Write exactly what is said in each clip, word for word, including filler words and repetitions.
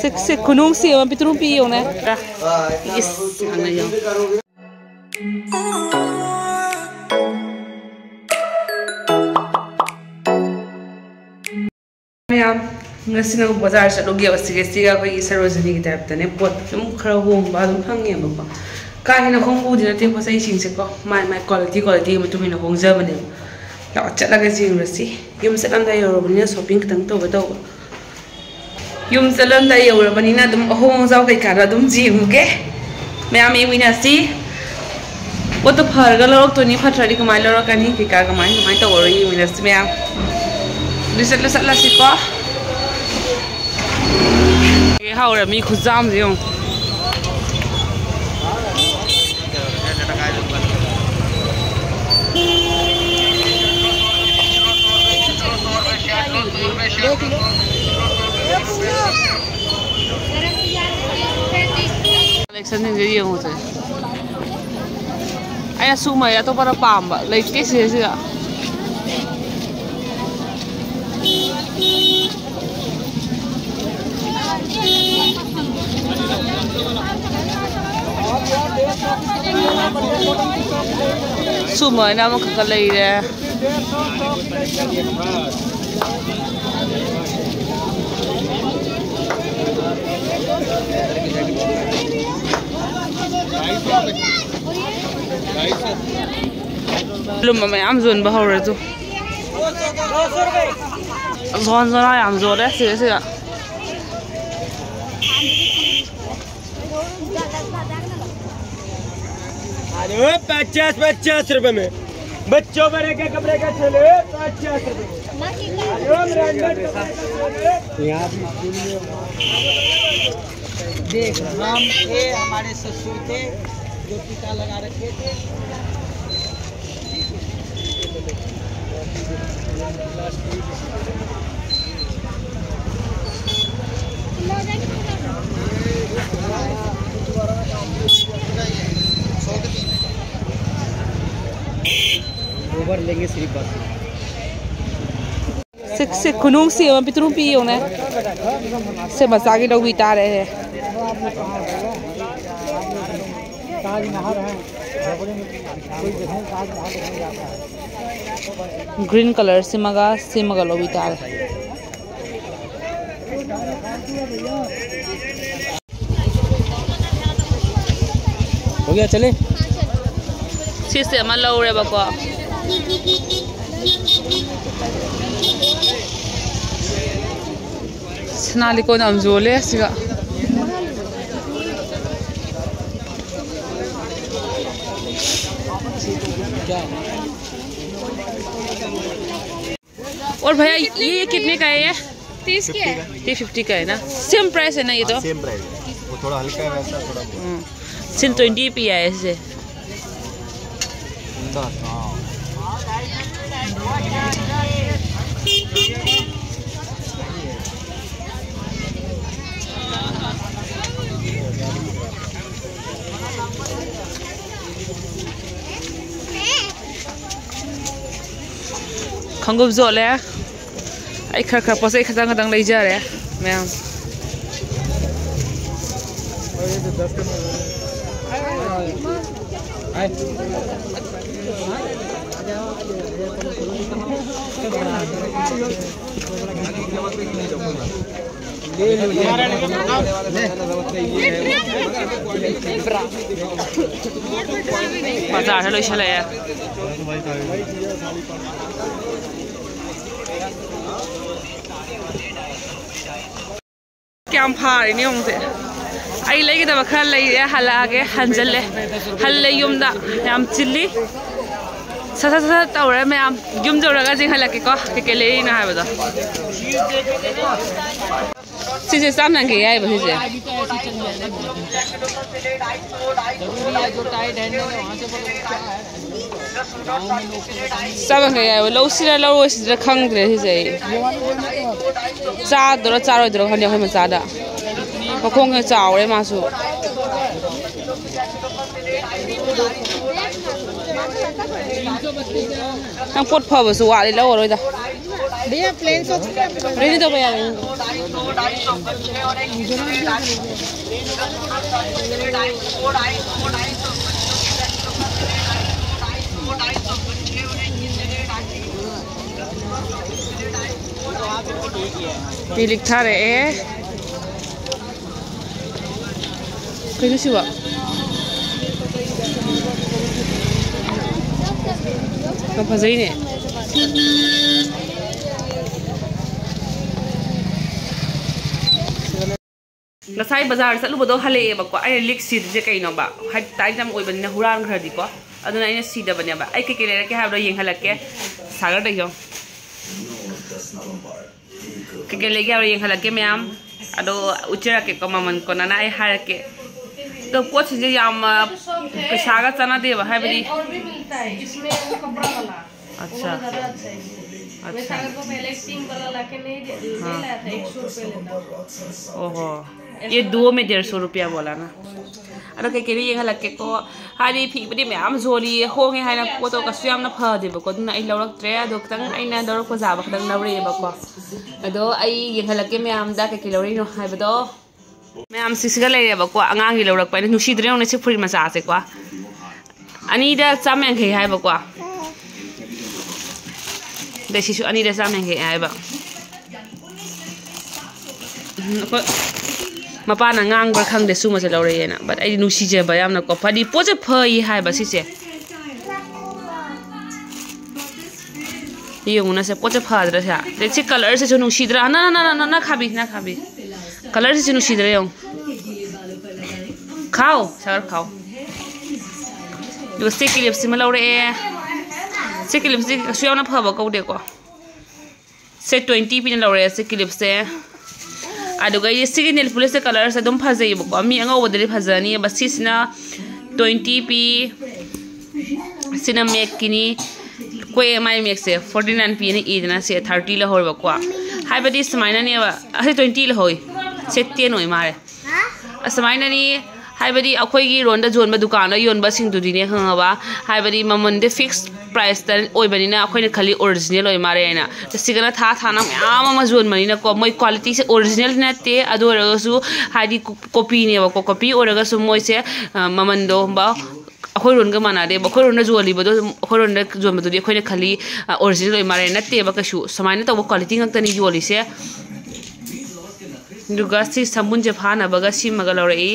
ꯁꯦ, ꯁꯦ, ꯈꯨꯅꯨꯡꯁꯤ ꯑꯃ ꯄꯤꯇ꯭ꯔꯨ ꯄꯤ ꯌꯦꯡꯉꯨꯅꯦ꯫ ꯏꯁ, ꯉꯥꯡꯅ ꯌꯦꯡꯉꯨ꯫ ꯃꯌꯥꯝ, ꯉꯁꯤꯅ ꯕꯖꯥꯔ ꯆꯠꯂꯨꯒꯦꯕ꯫ ꯁꯤꯒ ꯁꯤꯒ ꯑꯩꯈꯣꯏꯒꯤ ꯁꯔꯣꯖꯅꯤꯒꯤ ꯇꯥꯏꯞꯇꯅꯦ, ꯄꯣꯠ ꯑꯗꯨꯝ ꯈꯔ ꯍꯣꯡꯕ ꯑꯗꯨꯝ ꯐꯪꯉꯦꯕꯀꯣ꯫ ꯀꯥ ꯍꯦꯟꯅ ꯍꯣꯡꯕꯕꯨꯗꯤ ꯅꯠꯇꯦ ꯄꯣꯠ ꯆꯩꯁꯤꯡꯁꯦꯀꯣ, ꯃꯥꯏ ꯃꯥꯏ ꯀ꯭ꯋꯥꯂꯤꯇꯤ ꯀ꯭ꯋꯥꯂꯤꯇꯤꯒꯤ ꯃꯇꯨꯡ ꯏꯟꯅ ꯍꯣꯡꯖꯕꯅꯦꯕ꯫ ꯂꯥꯛꯑꯣ, ꯆꯠꯂꯒ ꯌꯦꯡꯉꯨꯔꯁꯤ꯫ ꯌꯨꯝ ꯆꯠꯂꯝꯗꯥꯏ ꯌꯧꯔꯕꯅꯤꯅ ꯁꯣꯄꯤꯡ ꯈꯤꯇꯪ ꯇꯧꯒꯦ ꯇꯧꯕ꯫ ꯌꯨꯝ ꯆꯠꯂꯝꯗꯥꯏ ꯌꯧꯔꯕꯅꯤꯅ ꯑꯗꯨꯝ ꯑꯍꯣꯡ ꯑꯆꯥꯎ ꯀꯩꯀꯥꯗꯣ ꯑꯗꯨꯝ ꯌꯦꯡꯉꯨꯒꯦ꯫ ꯃꯌꯥꯝ ꯌꯦꯡꯃꯤꯟꯅꯁꯤ꯫ ꯄꯣꯠꯇꯣ ꯐꯔꯒ ꯂꯧꯔꯛꯇꯣꯏꯅꯤ, ꯐꯠꯇ꯭ꯔꯗꯤ ꯀꯃꯥꯏꯅ ꯂꯧꯔꯛꯀꯅꯤ, ꯀꯩꯀꯥ ꯀꯃꯥꯏ ꯀꯃꯥꯏꯅ ꯇꯧꯔꯒ ꯌꯦꯡꯃꯤꯟꯅꯁꯤ ꯃꯌꯥꯝ꯫ ꯑꯗꯨ ꯆꯠꯂ ꯆꯠꯂꯁꯤꯀꯣ꯫ ꯍꯧꯔꯦ ꯃꯤ ꯈꯨꯖꯥꯝꯁꯦ ꯌꯦꯡꯉꯨ꯫ ꯀꯂꯦꯛꯁꯟꯁꯤꯡꯁꯦ ꯌꯦꯡꯉꯨꯁꯦ꯫ ꯑꯩꯅ ꯁꯨꯝꯕ ꯑꯇꯣꯞꯄꯅ ꯄꯥꯝꯕ ꯂꯩꯇꯦ ꯁꯤꯗꯩꯁꯤꯗ꯫ ꯁꯨꯝꯕ ꯑꯣꯏꯅ ꯑꯃꯈꯛꯀ ꯂꯩꯔꯦ꯫ ꯂꯨꯝꯕ ꯃꯌꯥꯝ ꯌꯣꯟꯕ ꯍꯧꯔꯦ ꯑꯗꯨ꯫ ꯖꯣꯟ ꯖꯣꯟ ꯌꯥꯝ ꯌꯣꯜꯂꯦ ꯁꯤꯗ ꯁꯤꯗ꯫ अरे पचास पचास रुपए में बच्चों बड़े के कपड़े का थैले पचास रुपए में। अरे ब्रांडेड कपड़े का थैले। यहाँ भी देख, हम थे, हमारे ससुर थे, जो टीका लगा रखे थे। गोबर लेंगे सिर्फ बस। ꯁꯦ ꯈꯨꯅꯨꯡꯁꯤ ꯑꯃ ꯄꯤꯇ꯭ꯔꯨ ꯄꯤ ꯌꯦꯡꯉꯨꯅꯦ꯫ ꯁꯦ ꯃꯆꯥꯒꯤ ꯂꯧꯕꯤ ꯇꯥꯔꯦ꯫ ꯒ꯭ꯔꯤꯟ ꯀꯂꯔ ꯁꯤꯃꯒ ꯁꯤꯃꯒ ꯂꯧꯕꯤ ꯇꯥꯔꯦ꯫ ꯍꯧꯒꯤꯌꯥ ꯆꯂꯦ꯫ ꯁꯤꯁꯦ ꯑꯃ ꯂꯧꯔꯦꯕꯀꯣ꯫ ꯁꯅꯥ ꯂꯤꯛꯀꯣꯟ ꯌꯥꯝ ꯌꯣꯜꯂꯦ ꯁꯤꯒ꯫ और भैया, ये कितने का है ये? तीस के है। ये फिफ्टी का है ना? सेम प्राइस है ना ये तो? सेम प्राइस है, वो थोड़ा हल्का है वैसा थोड़ा। हम्म। सिल ट्वेंटी पी है ऐसे। दस, हाँ। ꯈꯣꯡꯎꯞ ꯌꯣꯜꯂꯦ꯫ ꯑꯩ ꯈꯔ ꯈꯔ ꯄꯣꯠ ꯆꯩ ꯈꯇꯪ ꯈꯇꯪ ꯂꯩꯖꯔꯦ ꯃꯌꯥꯝ꯫ ꯕꯖꯥꯔꯗ ꯂꯣꯏꯁꯤꯜꯂꯛꯑꯦ꯫ ꯀꯌꯥꯝ ꯐꯥꯔꯤꯅꯣ ꯌꯦꯡꯉꯨꯁꯦ꯫ ꯑꯩ ꯂꯩꯒꯗꯕ ꯈꯔ ꯂꯩꯔꯦ, ꯍꯜꯂꯛꯑꯒꯦ, ꯍꯟꯖꯜꯂꯦ꯫ ꯍꯜꯂꯦ ꯌꯨꯝꯗ꯫ ꯌꯥꯝ ꯆꯤꯜꯂꯤ꯫ ꯁꯠ ꯁꯠ ꯁꯠ ꯁꯠ ꯇꯧꯔꯦ ꯃꯌꯥꯝ꯫ ꯌꯨꯝ ꯌꯧꯔꯒ ꯆꯦꯟꯈꯠꯂꯛꯀꯦꯀꯣ, ꯀꯩꯀꯩ ꯂꯩꯔꯤꯅꯣ ꯍꯥꯏꯕꯗꯣ꯫ ꯁꯤꯁꯦ ꯆꯥꯝ ꯌꯥꯡꯈꯩ ꯍꯥꯏꯕ ꯁꯤꯁꯦ꯫ ꯆꯥꯝ ꯌꯥꯡꯈꯩ ꯍꯥꯏꯕ, ꯂꯧꯁꯤꯔ ꯂꯧꯔꯣꯏꯁꯤꯔ ꯈꯪꯗ꯭ꯔꯦ ꯁꯤꯁꯦ ꯑꯩ꯫ ꯆꯥꯗꯣꯏꯔꯣ ꯆꯥꯔꯣꯏꯗꯣꯏꯔꯣ ꯈꯪꯗꯦ ꯑꯩꯈꯣꯏ ꯃꯆꯥꯗ꯫ ꯃꯈꯣꯡꯁꯦ ꯆꯥꯎꯔꯦ ꯃꯥꯁꯨ꯫ ꯅꯪ ꯄꯣꯠ ꯐꯕꯁꯨ ꯋꯥꯠꯂꯤ, ꯂꯧꯔꯔꯣꯏꯗ꯫ भैया, प्लेन सोच के आप रहने दो भैया। ꯃꯤ ꯂꯤꯛꯊꯔꯛꯑꯦ꯫ ꯀꯩꯅꯣ ꯁꯤꯕꯣ? ꯌꯥꯝ ꯐꯖꯩꯅꯦ꯫ ꯉꯁꯥꯏ ꯕꯖꯥꯔ ꯆꯠꯂꯨꯕꯗꯣ ꯍꯜꯂꯛꯑꯦꯕꯀꯣ꯫ ꯑꯩꯅ ꯂꯤꯛ ꯁꯤꯗ꯭ꯔꯤꯁꯦ ꯀꯩꯅꯣꯕ? ꯍꯥꯏꯗꯤ ꯇꯥꯏꯠ ꯌꯥꯝ ꯑꯣꯏꯕꯅꯤꯅ ꯍꯨꯔꯥꯟꯈ꯭ꯔꯗꯤꯀꯣ꯫ ꯑꯗꯨꯅ ꯑꯩꯅ ꯁꯤꯗꯕꯅꯦꯕ꯫ ꯑꯩ ꯀꯩꯀꯩ ꯂꯩꯔꯛꯀꯦ ꯍꯥꯏꯕꯗꯣ ꯌꯦꯡꯍꯜꯂꯛꯀꯦ꯫ ꯁꯥꯒꯔꯗ ꯌꯦꯡꯉꯣ꯫ ꯀꯩꯀꯩ ꯂꯩꯒꯦ ꯍꯥꯏꯕꯗꯣ ꯌꯦꯡꯍꯜꯂꯛꯀꯦ ꯃꯌꯥꯝ꯫ ꯑꯗꯣ ꯎꯠꯆꯔꯛꯀꯦꯀꯣ, ꯃꯃꯜ ꯀꯣꯟꯅꯅ ꯑꯩ ꯍꯥꯏꯔꯛꯀꯦ꯫ ꯑꯗꯣ ꯄꯣꯠꯁꯤꯡꯁꯦ ꯌꯥꯝ, ꯑ, ꯄꯩꯁꯥꯒ ꯆꯥꯟꯅꯗꯦꯕ, ꯍꯥꯏꯕꯗꯤ꯫ और भी मिलता है, इसमें वो कपड़ा वाला, वो अच्छा। वाला ज़्यादा अच्छा है इसमें। अच्छा। वैसे अगर वो पहले एक पिंक वाला लाके नहीं दे, नहीं हाँ। लाया था, एक सौ रुपये लेता। ओहो, ये दो में डेढ़ सौ रुपया बोला ना। ꯑꯗꯣ ꯀꯩꯀꯩꯅꯣ ꯌꯦꯡꯍꯜꯂꯛꯀꯦꯀꯣ꯫ ꯍꯥꯏꯗꯤ ꯐꯤꯕꯨꯗꯤ ꯃꯌꯥꯝ ꯌꯣꯜꯂꯤ, ꯍꯣꯡꯉꯦ ꯍꯥꯏꯅ ꯄꯣꯠꯇꯣ ꯀꯩꯁꯨ ꯌꯥꯝꯅ ꯐꯗꯦꯕꯀꯣ, ꯑꯗꯨꯅ ꯑꯩ ꯂꯧꯔꯛꯇ꯭ꯔꯦ꯫ ꯑꯗꯣ ꯈꯤꯇꯪ ꯑꯩꯅ ꯂꯧꯔꯛꯄ ꯌꯥꯕ ꯈꯤꯇꯪ ꯂꯧꯔꯛꯑꯦꯕꯀꯣ꯫ ꯑꯗꯣ ꯑꯩ ꯌꯦꯡꯍꯜꯂꯛꯀꯦ ꯃꯌꯥꯝꯗ ꯀꯩꯀꯩ ꯂꯧꯔꯛꯏꯅꯣ ꯍꯥꯏꯕꯗꯣ꯫ ꯃꯌꯥꯝ ꯁꯤꯁꯤꯒ ꯂꯩꯔꯦꯕꯀꯣ, ꯑꯉꯥꯡꯒꯤ ꯂꯧꯔꯛꯄ꯫ ꯑꯩꯅ ꯅꯨꯡꯁꯤꯗ꯭ꯔꯦ ꯌꯦꯡꯉꯨꯅꯦ ꯁꯤ ꯐꯨꯔꯤꯠ ꯃꯆꯥꯁꯦꯀꯣ꯫ ꯑꯅꯤꯗ ꯆꯥꯝꯃ ꯌꯥꯡꯈꯩ ꯍꯥꯏꯕꯀꯣ꯫ ꯑꯗꯩ ꯁꯤꯁꯨ ꯑꯅꯤꯗ ꯆꯥꯝꯃ ꯌꯥꯡꯈꯩ ꯍꯥꯏꯕ꯫ ꯎꯝ, ꯑꯩꯈꯣꯏ ꯃꯄꯥꯅ ꯉꯥꯡꯕ꯭ꯔꯥ ꯈꯪꯗꯦ ꯁꯨꯝꯕꯁꯦ ꯂꯧꯔꯛꯑꯦꯅ꯫ But ꯑꯩꯗꯤ ꯅꯨꯡꯁꯤꯖꯕ ꯌꯥꯝꯅꯀꯣ꯫ ꯐꯗꯤ ꯄꯣꯠꯁꯦ ꯐꯩ ꯍꯥꯏꯕ ꯁꯤꯁꯦ꯫ ꯌꯦꯡꯉꯨꯅꯁꯦ, ꯄꯣꯠꯁꯦ ꯐꯗ꯭ꯔꯥ ꯁꯦ? ꯑꯗꯩ ꯁꯤ ꯀꯂꯔꯁꯤꯁꯨ ꯅꯨꯡꯁꯤꯗ꯭ꯔꯥ? ꯅ, ꯅ, ꯅ, ꯅ, ꯅ, ꯈꯥꯕꯤ, ꯅ ꯈꯥꯕꯤ꯫ ꯀꯂꯔꯁꯤꯁꯨ ꯅꯨꯡꯁꯤꯗ꯭ꯔꯥ ꯌꯦꯡꯉꯨ꯫ ꯈꯥꯎ, ꯁꯥꯒꯔ ꯈꯥꯎ꯫ ꯑꯗꯨꯒ ꯁꯤ ꯀ꯭ꯂꯤꯞꯁꯤꯃ ꯂꯧꯔꯛꯑꯦ꯫ ꯁꯤ ꯀ꯭ꯂꯤꯞꯁꯤ ꯀꯩꯁꯨ ꯌꯥꯝꯅ ꯐꯕ ꯀꯧꯗꯦꯀꯣ꯫ ꯁꯦ ꯇ꯭ꯋꯦꯟꯇꯤ ꯄꯤꯅ ꯂꯧꯔꯛꯑꯦ ꯁꯤ ꯀ꯭ꯂꯤꯞꯁꯦ꯫ ꯑꯗꯨꯒ ꯑꯩꯗꯤ ꯁꯤꯒꯤ ꯅꯦꯜ ꯄꯣꯂꯤꯁꯁꯦ ꯀꯂꯔꯁꯦ ꯑꯗꯨꯝ ꯐꯖꯩꯌꯦꯕꯀꯣ, ꯃꯤ ꯑꯉꯧꯕꯗꯗꯤ ꯐꯖꯅꯤꯕ꯫ ꯁꯤꯁꯤꯅ ꯇ꯭ꯋꯦꯟꯇꯤ ꯄꯤ꯫ ꯁꯤꯅ ꯃꯦꯛꯀꯤꯅꯤ꯫ ꯑꯩꯈꯣꯏ ꯃꯥꯏ ꯃꯦꯛꯁꯦ ꯐꯣꯔꯇꯤ ꯅꯥꯏꯟ ꯄꯤꯅ ꯏꯗꯅ ꯁꯦ ꯊꯥꯔꯇꯤ ꯂꯧꯍꯧꯔꯦꯕꯀꯣ꯫ ꯍꯥꯏꯕꯗꯤ ꯁꯨꯃꯥꯏꯅꯅꯦꯕ꯫ ꯑꯁꯤ ꯇ꯭ꯋꯦꯟꯇꯤ ꯂꯧꯍꯧꯏ꯫ ꯁꯦ ꯇꯦꯟ ꯑꯣꯏ ꯃꯥꯜꯂꯦ꯫ ꯑꯁꯨꯃꯥꯏꯅꯅꯤ꯫ ꯍꯥꯏꯕꯗꯤ ꯑꯩꯈꯣꯏꯒꯤ ꯔꯣꯟꯗ ꯌꯣꯟꯕ ꯗꯨꯀꯥꯟꯗ ꯌꯣꯟꯕꯁꯤꯡꯗꯨꯗꯤꯅꯦ, ꯈꯪꯉꯕ? ꯍꯥꯏꯕꯗꯤ ꯃꯃꯟꯗꯤ ꯐꯤꯛꯁ ꯄ꯭ꯔꯥꯏꯁꯇ ꯑꯣꯏꯕꯅꯤꯅ ꯑꯩꯈꯣꯏꯅ ꯈꯜꯂꯤ ꯑꯣꯔꯤꯖꯤꯅꯦꯜ ꯑꯣꯏ ꯃꯥꯜꯂꯦ ꯍꯥꯏꯅ꯫ ꯁꯤꯒꯅ ꯊꯥ ꯊꯥꯅ ꯃꯌꯥꯝ ꯑꯃ ꯌꯣꯟꯕꯅꯤꯅꯀꯣ, ꯃꯣꯏ ꯀ꯭ꯋꯥꯂꯤꯇꯤꯁꯦ ꯑꯣꯔꯤꯖꯤꯅꯦꯜ ꯅꯠꯇꯦ꯫ ꯑꯗꯨ ꯑꯣꯏꯔꯒꯁꯨ ꯍꯥꯏꯗꯤ ꯀꯣ-, ꯀꯣꯄꯤꯅꯦꯕꯀꯣ꯫ ꯀꯣꯄꯤ ꯑꯣꯏꯔꯒꯁꯨ ꯃꯣꯏꯁꯦ, ꯑ, ꯃꯃꯟꯗꯣ ꯕ-, ꯑꯩꯈꯣꯏ ꯔꯣꯟꯒ ꯃꯥꯟꯅꯗꯦꯕ꯫ ꯑꯩꯈꯣꯏ ꯔꯣꯟꯗ ꯌꯣꯜꯂꯤꯕꯗꯣ ꯑꯗꯨꯝ ꯑꯩꯈꯣꯏ ꯔꯣꯟꯗ ꯌꯣꯟꯕꯗꯨꯗꯤ ꯑꯩꯈꯣꯏꯅ ꯈꯜꯂꯤ, ꯑ, ꯑꯣꯔꯤꯖꯤꯅꯦꯜ ꯑꯣꯏ ꯃꯥꯜꯂꯦ꯫ ꯅꯠꯇꯦꯕ ꯀꯩꯁꯨ꯫ ꯁꯨꯃꯥꯏꯅ ꯇꯧꯕ ꯀ꯭ꯋꯥꯂꯤꯇꯤ ꯉꯥꯛꯇꯅꯤ ꯌꯣꯜꯂꯤꯁꯦ꯫ ꯑꯗꯨꯒ ꯁꯤ ꯁꯝꯕꯨꯟꯁꯦ ꯐꯥꯅꯕꯒ ꯁꯤꯃꯒ ꯂꯧꯔꯛꯏ꯫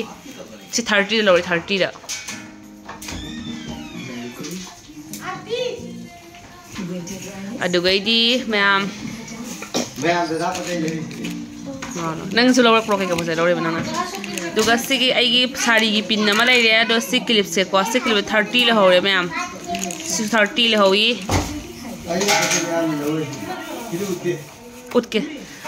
ꯁꯤ ꯊꯥꯔꯇꯤꯗ ꯂꯧꯔꯛꯏ, ꯊꯥꯔꯇꯤꯗ꯫ ꯑꯗꯨꯒꯩꯗꯤ ꯃꯌꯥꯝ, ꯃꯌꯥꯝꯗ ꯂꯥꯛꯄꯗꯩ ꯂꯩꯔꯤꯁꯤꯗꯤ꯫ ꯅꯪꯁꯨ ꯂꯧꯔꯛꯄ꯭ꯔꯣ? ꯀꯩꯀꯩ ꯄꯣꯠ ꯆꯩ ꯂꯧꯔꯛꯏꯕ ꯅꯪꯅ? ꯑꯗꯨꯒ ꯁꯤꯒꯤ ꯑꯩꯒꯤ ꯁꯥꯔꯤꯒꯤ ꯄꯤꯟ ꯑꯃ ꯂꯩꯔꯦ꯫ ꯑꯗꯣ ꯁꯤ ꯀ꯭ꯂꯤꯞꯁꯦꯀꯣ, ꯁꯤ ꯀ꯭ꯂꯤꯞꯁꯦ ꯊꯥꯔꯇꯤ ꯂꯧꯍꯧꯔꯦ ꯃꯌꯥꯝ꯫ ꯁꯤꯁꯨ ꯊꯥꯔꯇꯤ ꯂꯧꯍꯧꯏ꯫ ꯑꯩ ꯄꯣꯠ ꯆꯩ ꯃꯌꯥꯝ ꯂꯧꯔꯦ꯫ ꯁꯤꯗꯤ ꯎꯠꯇꯦ꯫ ꯎꯠꯀꯦ꯫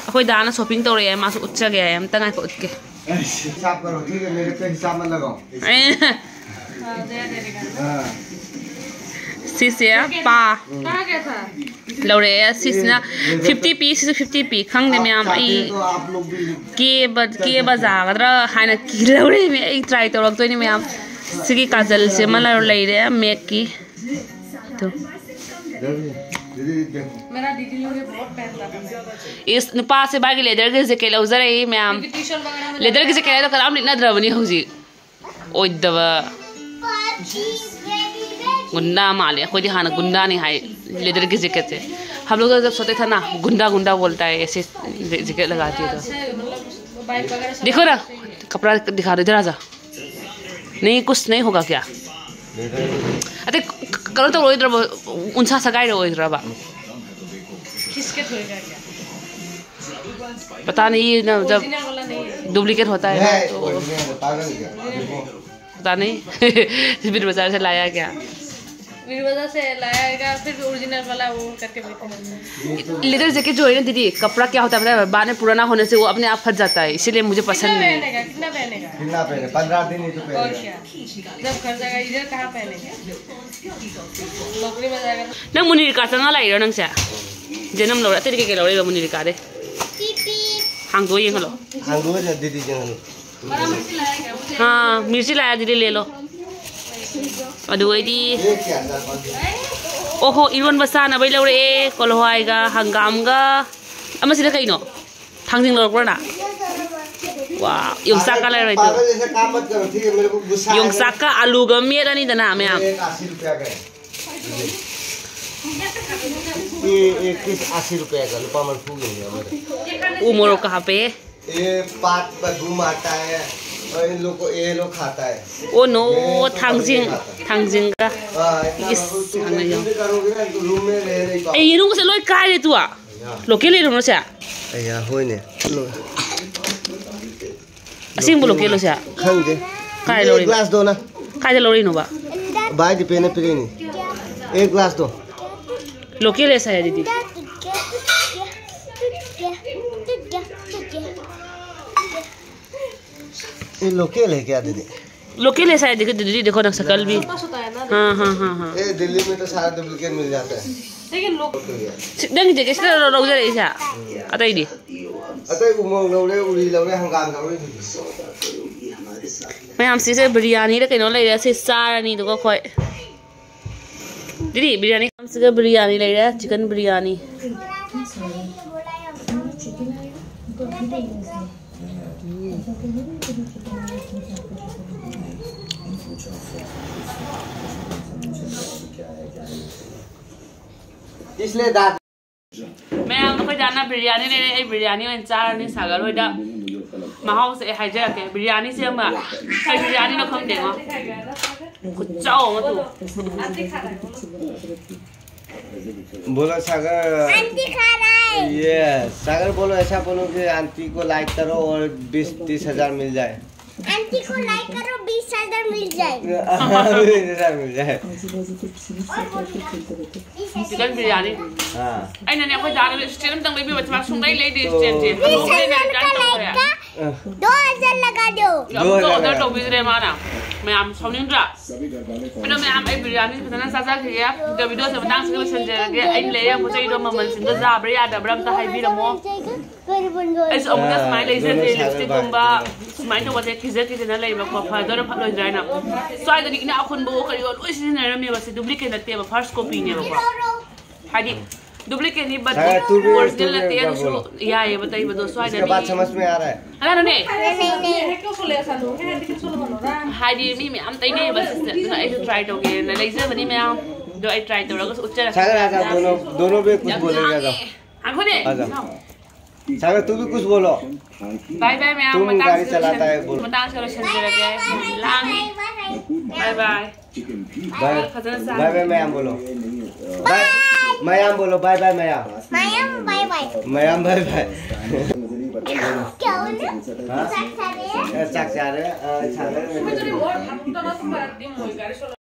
ꯑꯩꯈꯣꯏ ꯗꯥꯅ ꯁꯣꯞꯄꯤꯡ ꯇꯧꯔꯛꯑꯦ, ꯃꯥꯁꯨ ꯎꯠꯆꯒꯦ ꯍꯥꯏ꯫ ꯑꯝꯇ ꯉꯥꯏꯈꯣ, ꯎꯠꯀꯦ꯫ ꯑꯩꯁ, ꯍꯤꯁꯥꯕ ꯀꯔꯣ, ꯊꯤꯒ ꯃꯦꯔꯦ ꯄꯦ ꯍꯤꯁꯥꯕ ꯃꯠ ꯂꯒꯥꯎ꯫ ꯑꯦ꯫ ꯑꯥ꯫ ꯁꯤꯁꯦ ꯄꯥ ꯂꯧꯔꯛꯑꯦ꯫ ꯁꯤꯁꯤꯅ ꯐꯤꯐꯇꯤ ꯄꯤ, ꯁꯤꯁꯨ ꯐꯤꯐꯇꯤ ꯄꯤ꯫ ꯈꯪꯗꯦ ꯃꯌꯥꯝ, ꯑꯩ ꯀꯦꯕ, ꯀꯦꯕ ꯌꯥꯒꯗ꯭ꯔꯥ ꯍꯥꯏꯅ ꯀꯤ ꯂꯧꯔꯛꯏꯅꯦ꯫ ꯑꯩ ꯇ꯭ꯔꯥꯏ ꯇꯧꯔꯛꯇꯣꯏꯅꯦ ꯃꯌꯥꯝ꯫ ꯁꯤꯒꯤ ꯀꯥꯖꯜꯁꯦ ꯑꯃ ꯂꯩꯔꯦ ꯃꯦꯛꯀꯤ꯫ ꯇꯨ꯫ ꯏꯁ, ꯅꯨꯄꯥꯁꯦ ꯃꯥꯒꯤ ꯂꯦꯗꯔꯒꯤ ꯖꯦꯀꯦꯠ ꯂꯧꯖꯔꯛꯏ ꯃꯌꯥꯝ꯫ ꯂꯦꯗꯔꯒꯤ ꯖꯦꯀꯦꯠ ꯍꯥꯏꯗꯣ ꯀꯅꯥꯝ ꯂꯤꯠꯅꯗ꯭ꯔꯕꯅꯤ ꯍꯧꯖꯤꯛ꯫ ꯑꯣꯏꯗꯕ꯫ ꯒꯨꯟꯗꯥ ꯃꯥꯜꯂꯦ꯫ ꯑꯩꯈꯣꯏꯗꯤ ꯍꯥꯟꯅ ꯒꯨꯟꯗꯥꯅꯤ ꯍꯥꯏ꯫ ꯂꯦꯗꯔꯒꯤ ꯖꯦꯀꯦꯠꯁꯦ꯫ हम लोग तो जब सोते थे ना, गुंडा गुंडा बोलता है ऐसे जैकेट लगाती है तो। देखो ना, कपड़ा दिखा दो, इधर आ जा। नहीं, कुछ नहीं होगा क्या? ꯑꯇꯩ ꯀꯩꯅꯣ ꯇꯧꯔꯣꯏꯗ꯭ꯔꯕ? ꯎꯟꯁꯥ ꯁꯒꯥꯏꯔꯣꯏꯗ꯭ꯔꯕ? खिसके थोड़ी रह गया। पता नहीं, ये ना, जब ओरिजिनल वाला नहीं है। डुप्लीकेट होता है ना, नहीं, तो ओरिजिनल है, पागल क्या? पता नहीं। बीर बाजार से लाया क्या? बीर बाजार से लाया है, फिर भी ओरिजिनल वाला वो करके बैठे हैं। लेदर जैकेट जो है ना दीदी, कपड़ा क्या होता है पता है? बाद में पुराना होने से वो अपने आप फट जाता है, इसीलिए मुझे पसंद कितना नहीं। पहनेगा, कितना पहनेगा? कितना पहने? पंद्रह दिन ही तो और पहनेगा। क्या? जब घर जाएगा, इधर कहाँ पहनेगा? नौकरी में जाएगा तो ꯅꯪ ꯃꯨꯅꯤꯔꯤꯀꯥ ꯆꯪꯉ ꯂꯥꯛꯏꯔꯣ ꯅꯪꯁꯦ? ꯖꯦꯅꯝ ꯂꯧꯔꯦ꯫ ꯑꯇꯩꯗꯤ ꯀꯩꯀꯩ ꯂꯧꯔꯛꯏꯕ ꯃꯨꯅꯤꯔꯤꯀꯥꯗꯤ? ꯍꯥꯡꯗꯣꯛꯑ ꯌꯦꯡꯍꯜꯂꯣ꯫ ꯍꯥꯡꯗꯣꯛꯑꯒ ꯗꯤꯗꯤ ꯌꯦꯡꯍꯜꯂꯣ꯫ हाँ, मिर्ची लाया दीदी, ले लो। ꯑꯗꯨ ꯑꯩꯗꯤ, ꯑꯣꯍꯣ, ꯏꯔꯣꯟꯕ ꯆꯥꯅꯕꯩ ꯂꯧꯔꯛꯑꯦ, ꯀꯣꯜꯍꯋꯥꯏꯒ ꯍꯪꯒꯥꯝꯒ꯫ ꯑꯃꯁꯤꯅ ꯀꯩꯅꯣ? ꯊꯥꯡꯖꯤꯡ ꯂꯧꯔꯛꯄ꯭ꯔꯣ ꯅꯪ? ꯋꯥ, ꯌꯣꯡꯆꯥꯛꯀ ꯂꯩꯔꯣꯏꯗꯣ꯫ पागल जैसे काम मत करो, ठीक है? मेरे को गुस्सा आ गया। ꯌꯣꯡꯆꯥꯛꯀ ꯑꯂꯨꯒ ꯃꯦꯠꯂꯅꯤꯗꯅ ꯃꯌꯥꯝ꯫ ये एक अस्सी रुपया का है। ये एक पीस अस्सी रुपया का, ꯂꯨꯄꯥ ꯃꯔꯤꯐꯨꯒꯤꯅꯦ ꯑꯃꯗ꯫ ꯎ ꯃꯣꯔꯣꯛꯀ ꯍꯥꯞꯄꯦ꯫ ये पात बदबू मारता है और इन लोग को, ये लोग खाता है। ꯑꯣ ꯅꯣ, ये तो ꯊꯥꯡꯖꯤꯡ, ꯄꯕ꯭ꯂꯤꯛ खाता है। ꯊꯥꯡꯖꯤꯡꯒ꯫ हाँ, इतना ꯏꯁ, ꯕꯗꯕꯨ, तुम ꯊꯥꯡꯖꯤꯡ꯫ ꯌꯨꯝꯗ ꯀꯔꯣꯒꯦ ना, तो रूम में रह नहीं पाओ। ꯑꯩ ꯌꯦꯔꯨꯝꯒꯁꯦ ꯂꯣꯏ ꯀꯥꯏꯔꯦ ꯇꯨ꯫ ꯂꯣꯀꯦꯜ ꯌꯦꯔꯨꯝꯂꯣ ꯁꯦ? ꯑꯌꯥ, ꯍꯣꯏꯅꯦ꯫ ꯑꯁꯦꯡꯕ ꯂꯣꯀꯦꯜꯂꯣ ꯁꯦ? ꯈꯪꯗꯦ꯫ ꯀꯥꯏ ꯂꯧꯔꯤꯕ? ꯒ꯭ꯂꯥꯁꯇꯣꯅ꯫ ꯀꯥꯏꯗ ꯂꯧꯔꯤꯅꯣꯕ? ꯚꯥꯏ ꯗꯤꯄꯦꯟꯅ ꯄꯤꯔꯛꯏꯅꯤ꯫ ꯑꯦ ꯒ꯭ꯂꯥꯁꯇꯣ꯫ ꯂꯣꯀꯦꯜ ꯑꯦꯁ ꯍꯥꯏ ꯑꯗꯨꯗꯤ꯫ ये लोकल है क्या दीदी? लोकल है शायद, देखो दीदी, देखो ना शकल भी। हाँ, हाँ, हाँ, हाँ। ये दिल्ली में तो सारा डुप्लीकेट मिल जाता है। लेकिन लोग ꯁꯤ, ꯅꯪꯒꯤ ꯖꯦꯀꯦꯠꯁꯤꯗ ꯂꯧꯖꯔꯛꯏꯁꯦ꯫ ꯑꯇꯩꯗꯤ? ꯑꯇꯩ ꯎꯃꯣꯔꯣꯛ ꯂꯧꯔꯦ, ꯎꯔꯤ ꯂꯧꯔꯦ, ꯍꯪꯒꯥꯝ ꯂꯧꯔꯦ꯫ ꯃꯌꯥꯝꯁꯤꯁꯦ ꯕꯤꯔꯌꯥꯅꯤꯗ ꯀꯩꯅꯣ ꯂꯩꯔꯦ, ꯁꯤ ꯆꯥꯔꯅꯤ ꯑꯗꯨꯒ ꯑꯩꯈꯣꯏ꯫ ꯗꯤꯗꯤ, ꯕꯤꯔꯌꯥꯅꯤ꯫ ꯁꯤꯒ ꯕꯤꯔꯌꯥꯅꯤ ꯂꯩꯔꯦ, ꯆꯤꯀꯟ ꯕꯤꯔꯌꯥꯅꯤ꯫ इसलिए दांत ꯃꯌꯥꯝ, ꯑꯩꯈꯣꯏ ꯗꯥꯅ ꯕꯤꯔꯌꯥꯅꯤ ꯂꯩꯔꯦ꯫ ꯑꯩ ꯕꯤꯔꯌꯥꯅꯤ ꯑꯣꯏꯅ ꯆꯥꯔꯅꯤ ꯁꯥꯒꯔ ꯍꯣꯏꯗ꯫ ꯃꯍꯥꯎꯁꯦ ꯑꯩ ꯍꯥꯏꯖꯔꯛꯀꯦ꯫ ꯕꯤꯔꯌꯥꯅꯤꯁꯦ ꯑꯃ ꯀꯩ ꯕꯤꯔꯌꯥꯅꯤꯅꯣ ꯈꯪꯗꯦꯉꯣ꯫ ꯈꯨꯆꯥꯎ ꯑꯃ ꯇꯨ꯫ बोलो सागर। आंटी खा रहा है। ये सागर बोलो, ऐसा बोलो कि आंटी को लाइक करो और बीस तीस हजार मिल जाए। आंटी को लाइक करो, बीस हजार मिल जाए। बीस हजार मिल जाए। चिकन बिरयानी। हाँ। ꯑꯩꯅꯅꯦ ꯑꯩꯈꯣꯏ ꯗꯥꯗ ꯏꯁꯇꯦꯟ ꯑꯝꯇꯪ ꯂꯩꯕꯤꯌꯣ, ꯃꯥ ꯁꯨꯡꯂꯩ ꯂꯩꯗꯦ ꯏꯁꯇꯦꯟꯁꯦ꯫ बीस हजार का लाइक का दो हजार लगा दो। ꯌꯥꯝ ꯇꯧꯗꯅ ꯇꯧꯕꯤꯗ꯭ꯔꯦ ꯃꯥꯅ꯫ ꯃꯌꯥꯝ ꯁꯥꯎꯅꯤꯡꯗ꯭ꯔꯥ? ꯑꯗꯣ ꯃꯌꯥꯝ, ꯑꯩ ꯕꯤꯔꯌꯥꯅꯤ ꯐꯖꯅ ꯆꯥꯖꯈꯤꯒꯦ꯫ ꯑꯗꯣ ꯚꯤꯗꯤꯑꯣꯁꯦ ꯃꯇꯥꯡꯁꯤꯗ ꯂꯣꯏꯁꯤꯟꯖꯔꯒꯦ꯫ ꯑꯩꯅ ꯂꯩꯔꯛꯄ ꯄꯣꯠ ꯆꯩꯗꯣ ꯃꯃꯜꯁꯤꯡꯗꯣ ꯌꯥꯕ꯭ꯔꯥ ꯌꯥꯗꯕ꯭ꯔꯥ ꯑꯝꯇ ꯍꯥꯏꯕꯤꯔꯝꯃꯣ꯫ ꯑꯩꯁꯨ ꯑꯃꯨꯛꯇ ꯁꯨꯃꯥꯏꯅ ꯂꯩꯖꯗ꯭ꯔꯤ, ꯂꯤꯞꯁꯇꯤꯛꯀꯨꯝꯕ ꯁꯨꯃꯥꯏꯅ ꯇꯧꯕꯁꯦ ꯀꯤꯖ ꯀꯤꯖꯅ ꯂꯩꯕꯀꯣ꯫ ꯐꯗꯣꯏꯔ ꯐꯠꯂꯣꯏꯗ꯭ꯔꯥ ꯍꯥꯏꯅ꯫ ꯁ꯭ꯋꯥꯏꯗꯗꯤ ꯏꯅꯥꯛ ꯈꯨꯟꯕ ꯀꯔꯤꯑꯣ ꯂꯣꯏ ꯁꯤꯖꯤꯟꯅꯔꯝꯃꯦꯕ꯫ ꯁꯤ ꯗꯨꯄ꯭ꯂꯤꯀꯦꯠ ꯅꯠꯇꯦꯕ, ꯐꯥꯔꯁ ꯀꯣꯄꯤꯅꯦꯕꯀꯣ꯫ ꯍꯥꯏꯗꯤ ꯗꯨꯄ꯭ꯂꯤꯀꯦꯠꯅꯤ, but sir, two B, original two B ꯅꯠꯇꯦ꯫ ꯑꯗꯨꯁꯨ ꯌꯥꯏꯑꯕ ꯇꯩꯕꯗꯣ꯫ ꯁ꯭ꯋꯥꯏꯗꯗꯤ ꯏꯁꯀꯦ ꯕꯥꯠ ꯁꯃꯖ ꯃꯦ ꯑꯥ ꯔꯍꯥ ꯍꯥꯏ? ꯍꯜꯂꯣꯅꯦ꯫ ꯍꯥꯏꯗꯤ ꯃꯤ ꯃꯌꯥꯝ ꯇꯩꯅꯩꯌꯦꯕ ꯁꯤꯁꯦ, ꯑꯗꯨꯅ ꯑꯩꯁꯨ ꯇ꯭ꯔꯥꯏ ꯇꯧꯒꯦꯅ ꯂꯩꯖꯕꯅꯤ ꯃꯌꯥꯝ꯫ ꯑꯗꯣ ꯑꯩ ꯇ꯭ꯔꯥꯏ ꯇꯧꯔꯒꯁꯨ ꯎꯠꯆꯔꯛꯀꯦ꯫ ꯁꯥꯒꯔ, आ जाओ, दोनों, दोनों भी कुछ ꯌꯥꯝ बोलेगा, आ जाओ। ꯂꯥꯡꯉꯦ꯫ ꯉꯥꯏꯈꯣꯅꯦ꯫ आ जाओ। सागर, तू भी कुछ बोलो। ꯕꯥꯏ ꯕꯥꯏ ꯃꯌꯥꯝ, तुम ꯃꯇꯥꯡꯁꯤꯗ गाड़ी चलाता है, ꯂꯣꯏꯁꯤꯟ-, बोलो। ꯃꯇꯥꯡꯁꯤꯗ ꯂꯣꯏꯁꯤꯟꯖꯔꯒꯦ꯫ ꯂꯥꯡꯉꯦ꯫ ꯕꯥꯏ ꯕꯥꯏ꯫ ꯕꯥꯏ, ꯐꯖꯅ ꯆꯥ꯫ ꯕꯥꯏ ꯕꯥꯏ ꯃꯌꯥꯝ ꯕꯣꯂꯣ꯫ ꯕꯥꯏ, ꯃꯌꯥꯝ ꯕꯣꯂꯣ, ꯕꯥꯏ ꯕꯥꯏ ꯃꯌꯥꯝ꯫ ꯃꯌꯥꯝ ꯕꯥꯏ ꯕꯥꯏ꯫ ꯃꯌꯥꯝ ꯕꯥꯏ ꯕꯥꯏ꯫ क्या बोले? हाँ? चाचा रे। ए, चाचा रे, अ, चाचा रे।